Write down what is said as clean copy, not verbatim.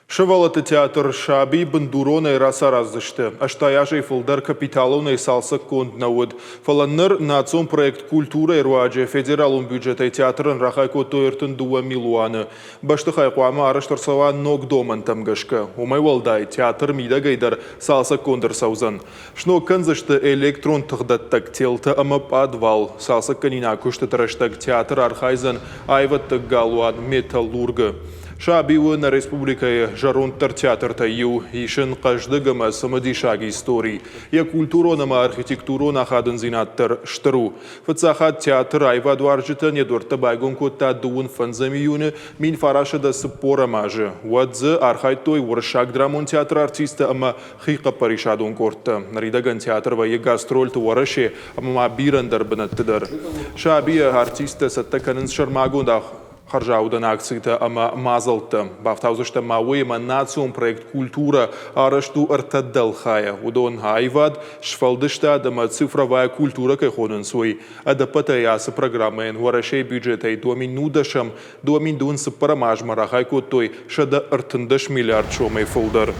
Сывӕллӕтты театр «Саби» бындуронӕй рацараздзысты. 80 азӕй фылдӕр капиталонӕй цалцӕггонд нӕ уыд. Фӕлӕ ныр национ проект «Культурӕ-йы» руаджы федералон бюджетӕй театрӕн рахай кодтой 32 милуаны. Бӕстыхай хъуамӕ арӕзт ӕрцӕуа ног домӕнтӕм гӕсгӕ. Уымӕй уӕлдай, театр мидӕгӕй дӕр цалцӕггонд ӕрцӕудзӕн. Сног кӕндзысты электрон тыхдӕттӕг телтӕ ӕмӕ пъадвал. Цалцӕггӕнинаг куыстыты рӕстӕг театр архайдзӕн аивӕдты галуан «Металлург-ы». Саби у нӕ республикӕйы зӕронддӕр театртӕй иу. Ис ын хъӕздыг ӕмӕ цымыдисаг истори. Йӕ культурон ӕмӕ архитектурон ахадындзинад дӕр стыр у. Фыццаг хатт театр аивадуарзджытӕн йӕ дуӕрттӕ байгом кодта дыууын фӕндзӕм июны 1940 азы. Уӕд дзы архайдтой Уырыссаг драмон театры артисттӕ ӕмӕ хихъӕппӕрисадон къордтӕ. Ныридӕгӕн театр вӕййы гастрольты Уӕрӕсе ӕмӕ ма бирӕ ӕндӕр бынӕтты дӕр. Сабийӕ артисттӕ цӕттӕ кӕнынц сӕрмагонд хӕрзаудӕн акцитӕ ӕмӕ мадзӕлттӕ. Бафтаудзыстӕм ма уыимӕ национ проект «Культурӕ» арӕзт у ӕртӕ дӕлхайӕ. Уыдон аивад, сфӕлдыстад ӕмӕ цифровая культурӕ кӕй хонынц, уый. Ӕдӕппӕтӕй ацы программӕйӕн Уӕрӕсейы бюджетӕй 2010 2024 азмӕ рахай кодтой 113 миллиард сомӕй фылдӕр.